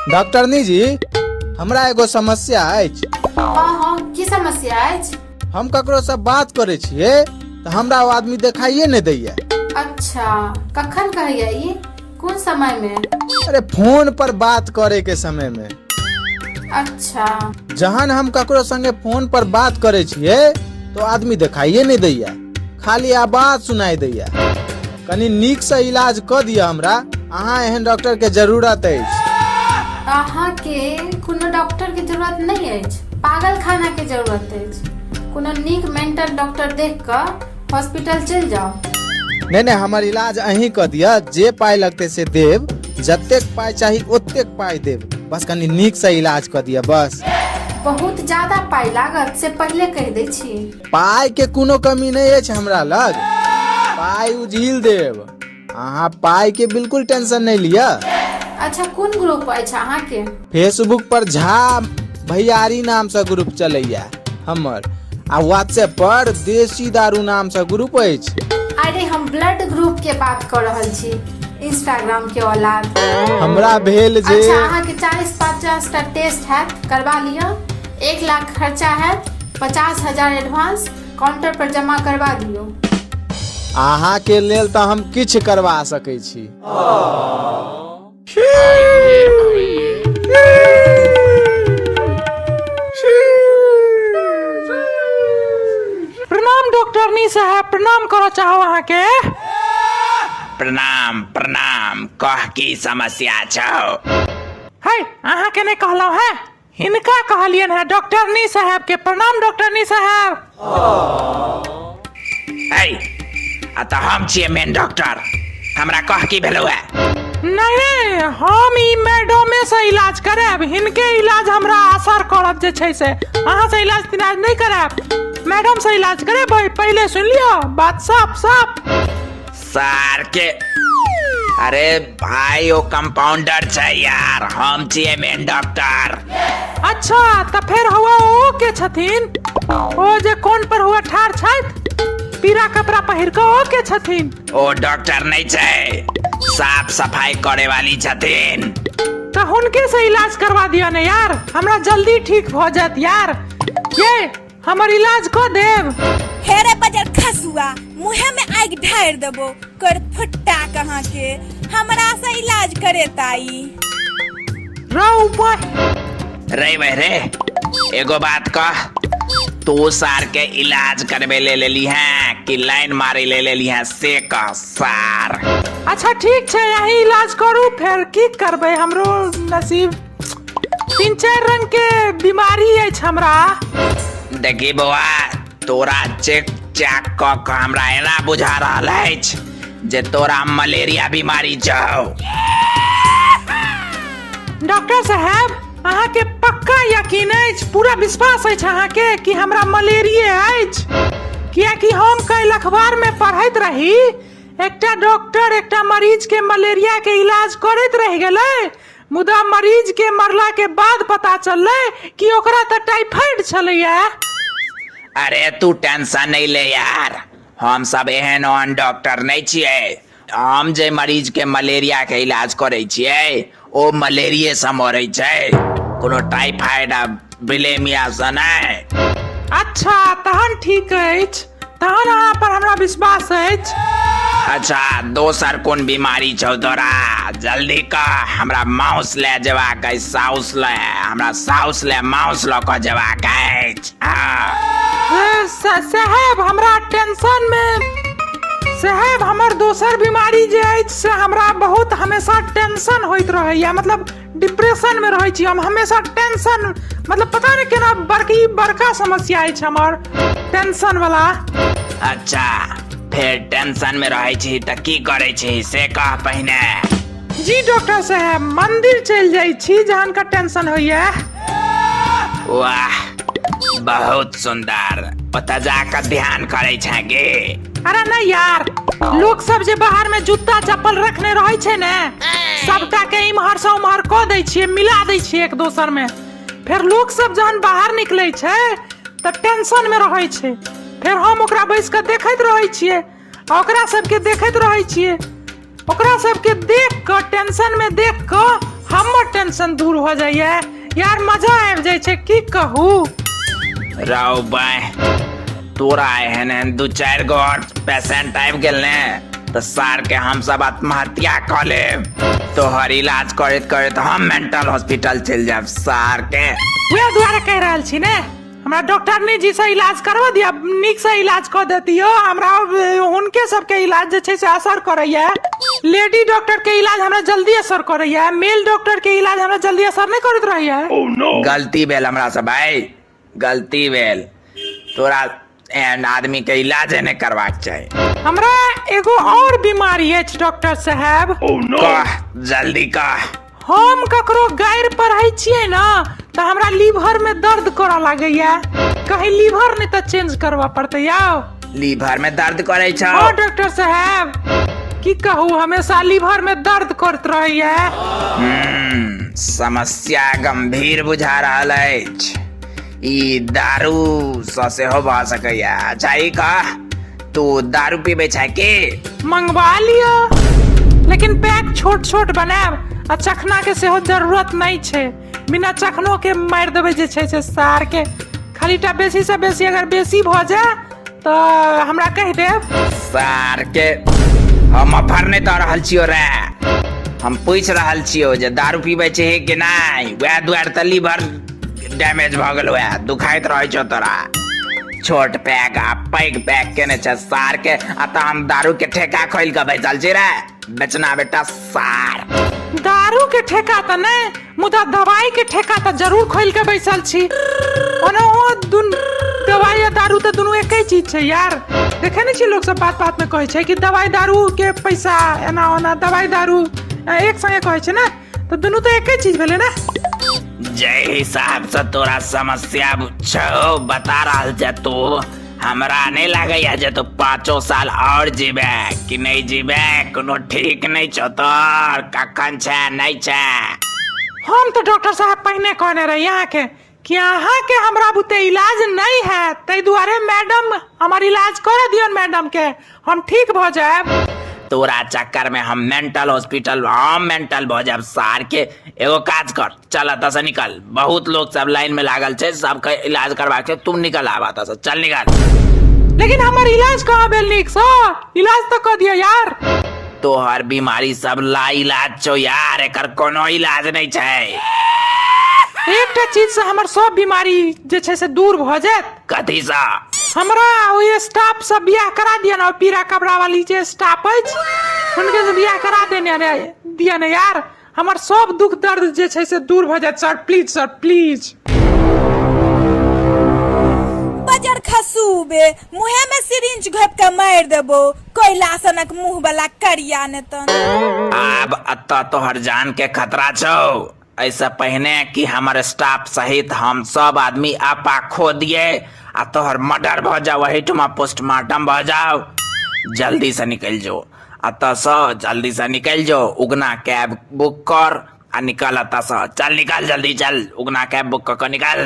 डॉक्टरनी जी, हमरा एगो समस्या अछि। हँ हँ, की समस्या अछि? हम ककरो से बात करै छियै तऽ हमरा ओ आदमी देखाइए नहि दैया। अच्छा, कखन कहैया ई, कोन समय में? अरे फोन पर बात करे के समय में। अच्छा। जहन हम ककरो संगे फोन पर बात करे छियै तो आदमी देखाइए नहि दैया, खाली आवाज सुनाई दैया। कनी नीक से इलाज कऽ दिअ हमरा, अहाँ एहन डॉक्टर के जरूरत अछि। अहाँके कोनो डॉक्टर के जरूरत नहि अछि, पागल खाना के जरूरत अछि। कोनो नीक मेंटल डॉक्टर देख कऽ हॉस्पिटल चलि जाउ। नहि नहि, हमर इलाज अहीं कऽ दिअ, जे पाइ लगतै से देब, जतेक पाइ चाही ओतेक पाइ देब, बस कनी नीक से इलाज कऽ दिअ बस। बहुत ज्यादा पाइ लागत से पहिले कहि दै छी। पाइ के कोनो कमी नहि अछि हमरा लग, पाइ उझिल देब, अहाँ पाइ के बिल्कुल टेंशन नहि लिअ। अच्छा, कोन ग्रुप अछि अहाँके? फेसबुक पर झा भैयारी नाम से ग्रुप चलैया हमर, आ व्हाट्सएप पर देसी दारू नाम से ग्रुप अछि। अरे हम ब्लड ग्रुप के बात कऽ रहल छी, इंस्टाग्राम के औलाद। हमरा भेल जे अच्छा, अहाँके 40-50 टा टेस्ट हैत, करबा लिअ। 1 लाख खर्चा हैत, 50,000 एडवांस काउंटर पर जमा करबा दियौ। अहाँ के लेल तऽ हम किछु करबा सकै छी। प्रणाम डॉक्टरनी साहब, प्रणाम करऽ चाहब अहाँके। प्रणाम प्रणाम, कह की समस्या छौ? है, अहाँके नहि कहलहुँ है, हिनका कहलियनि है, डॉक्टरनी साहब के। प्रणाम डॉक्टरनी साहब। है, आ तऽ हम छियै मेन डॉक्टर, हमरा कह की भेलौ है? नहीं, हम ई मैडमे से इलाज करायब, हिनके इलाज हमरा असर करत जे छै से। अहाँ से इलाज तिलाज नहीं करायब, मैडम से इलाज करेबै। पहिले सुनि लिअ बात साफ साफ। सार के, अरे भाई ओ कंपाउंडर छै यार, हम छियै मेन डॉक्टर। अच्छा, तऽ फेर हुआ ओ के छथिन, ओ जे कोन पर हुआ ठाढ़ छथि पीरा कपड़ा पहिर कऽ, ओ के छथिन? ओ डॉक्टर नहि छै, साफ सफाई करे वाली छथिन। तऽ हुनके से इलाज करवा दिअ ने यार, हमरा जल्दी ठीक भऽ जायत यार। ये हमर इलाज कऽ देब। हे रे बजर खसुआ, मुहे में आगि ढारि देबो कर फुट्टा कहाँ के, हमरा से इलाज करेताई। रौ बह। रे बह रे, एगो बात कह, तू सार के इलाज करबे ले लेली हैं कि लाइन मारे ले लेली हैं, से कह सार। अच्छा ठीक छै, यही इलाज करू, फेर की करबै, हमरो नसीब 3-4 रंग के बीमारी अछि हमरा। देखी बौआ, तोरा चेक चाक कऽ कऽ हमरा एना बुझा रहल अछि जे तोरा मलेरिया बीमारी छौ। डॉक्टर साहब, अहाँके पक्का यकीन अछि, पूरा विश्वास अछि अहाँके कि हमरा मलेरिये अछि? कियाकि हम काल्हि अखबार में पढ़ैत रही, एकटा डॉक्टर एकटा मरीज के मलेरिया के इलाज करैत रहि गेलै, मुदा मरीज के मरला के बाद पता चललै कि ओकरा तऽ टाइफाइड छलैया। अरे तू टेंशन नहीं ले यार, हम सब एहन ओहन डॉक्टर नहीं छियै। हम जे मरीज के मलेरिया के इलाज करै छियै ओ मलेरिये से मरै छै, कोनो टाइफाइड आ बिलेमिया से नहि। अच्छा तहन ठीक अछि, तहन अहाँ पर हमरा विश्वास अछि। अच्छा, दोसर कोन बीमारी छौ तोरा, जल्दी कह, हमरा माउस ले जेबाक अछि, साउस ले, हमरा साउस ले माउस लऽ कऽ जेबाक अछि। हाँ। साहेब, हमरा टेंशन में साहेब, हमर दोसर बीमारी जे अछि से हमरा बहुत हमेशा टेंशन होइत रहैया, मतलब डिप्रेशन में रहै छी हम हमेशा, टेंशन मतलब पता नहि केना बड़की बड़का समस्या अछि हमर टेंशन वाला। अच्छा, फेर टेंशन में रहै छी तऽ की करै छी से कह पहिने। जी डॉक्टर साहब, मंदिर चलि जाइ छी जहन का टेंशन होइया। वाह बहुत सुंदर, ओतऽ जाकऽ ध्यान करै छे गे? अरे नहीं यार, लोग सब जे बाहर में जूता चप्पल रखने रहे छै ने, सबटा के इम्हर से उम्हर कऽ दै छियै, मिला दै छियै एक दोसर में, फेर लोग सब जहन बाहर निकलै छै तऽ टेंशन में रहै छै, फेर हम ओकरा बैस कऽ देखैत रहै छियै आ ओकरा सबके देखैत रहै छियै, ओकरा सबके देख कऽ टेंशन में देख कऽ हमर टेंशन टेंशन दूर भऽ जाइए यार, मजा आबि जाइ छै, की कहू। रौ बाय, तोरा एहन एहन 2-4 गो और पेशेंट आबि गेल ने तऽ सार के हम सब आत्महत्या कऽ लेब। तोहर इलाज करैत करैत हम मेंटल हॉस्पिटल चलि जायब सार के। वएह दुआरे कहि रहल छी ने, हमरा डॉक्टरनी जी से इलाज करबा दिअ, नीक से इलाज कऽ देतियो हमरा। हुनके सबके इलाज जे छै से असर करैया। लेडी डॉक्टर के इलाज हमरा जल्दी असर करैया, मेल डॉक्टर के इलाज हमरा जल्दी असर नहि करैत रहैया। गलती भेल हमरा से भाई, गलती भेल। तोरा एहन आदमी के इलाजे नहि करबाक चाही। हमरा एगो और बीमारी अछि डॉक्टर साहब। कह, जल्दी कह। हम ककरो गारि पढ़ै छियै ने तऽ हमरा लीवर में दर्द करऽ लागैया। कहीं लीवर नहि तऽ चेंज करबऽ पड़तै आउ। लीवर में दर्द करै छौ? हाँ डॉक्टर साहब, की कहू, हमेशा लीवर में दर्द करत रहैया। समस्या गंभीर बुझा रहल अछि। ई दारू सँ सेहो भऽ सकैया। अच्छा ई कह, तू दारू पीबै छै की? मंगवा लिअ, लेकिन पैक छोट छोट बनायब आ चखना के सेहो जरूरत नहि छै। बिना चखनो के मारि देबै जे छै से सार के। खाली टा बेसी से बेसी अगर बेसी भऽ जाय तऽ हमरा कहि देब। सार के हम ऑफर नहि दऽ रहल छियौ रे, हम पूछि रहल छियौ जे दारू पीबै छै कि नहि। वएह दुआरे तऽ लीवर डैमेज भऽ गेल, वएह दुखाइत रहै छौ तोरा। छोट पैक आ पैघ पैक केने छै सार के। आ तऽ हम दारू के ठेका खोलि कऽ बैसल छी रे बेचना बेटा सार। दारू के ठेका तऽ नहि, मुदा दवाई के ठेका तऽ जरूर खोलि के बैसल छी। ओना ओ दुन दवाई आ दारू तऽ दुनू एके चीज छै यार। देखे नहि छियै लोक सब बात बात में कहै छै कि दवाई दारू के पैसा एना ओना, दवाई दारू एक संगे कहै छै ने, तऽ दुनू तऽ एके चीज भेलै ने। जै हिसाब से तोरा समस्या छौ बता रहल छै तू, हमरा नहि लागैया जे तू 5 साल और जीबे कि नहि जीबे, कोनो ठीक नहि छौ तोर, कखन छै नहि छै। हम तऽ डॉक्टर साहब पहिने कहने रही अहाँके कि अहाँके हमरा बुते इलाज नहि हैत, ताहि दुआरे मैडम हमर इलाज करऽ दियौन मैडम के, हम ठीक भऽ जायब। तोरा चक्कर में हम मेंटल हॉस्पिटल, हम मेंटल भऽ जायब सार के। एगो काज कर, चल एतऽ से निकल, बहुत लोग सब लाइन में लागल छै, सबके इलाज करबाक छै, तू निकल आब एतऽ से, चल निकल। लेकिन हमर इलाज कहाँ भेल नीक सँ? इलाज तऽ कऽ दिअ यार। तोहर बीमारी सब ला इलाज छौ यार, एकर कोनो इलाज नहि छै। एकटा चीज से हमर सब बीमारी जे छै से दूर भऽ जायत। कथी सँ? हमरा ओहि स्टाफ से बियाह करा दिअ ने, पीरा कपड़ा वाली जे स्टाफ अछि हुनके से बियाह करा देने दिअ ने यार, हमर सब दुख दर्द जे छै से दूर भऽ जायत सर, प्लीज सर प्लीज। बजर खसूबे, मुहे में सिरिंज घोप के मारि देबो कोयला सनक मुंह वाला करिया ने तन। आब अतऽ तोहर जान के खतरा छौ, ऐसे पहिने कि हमर स्टाफ सहित हम सब आदमी आपा खो दिए आ तोहर मर्डर भऽ जाओ, वहीठुमा पोस्टमार्टम भऽ जाओ। जल्दी से निकलि जो अतऽ से, जल्दी से निकलि जो, उगना कैब बुक कर आ निकल अतऽ से, चल निकल जल्दी चल, उगना कैब बुक कऽ के निकल।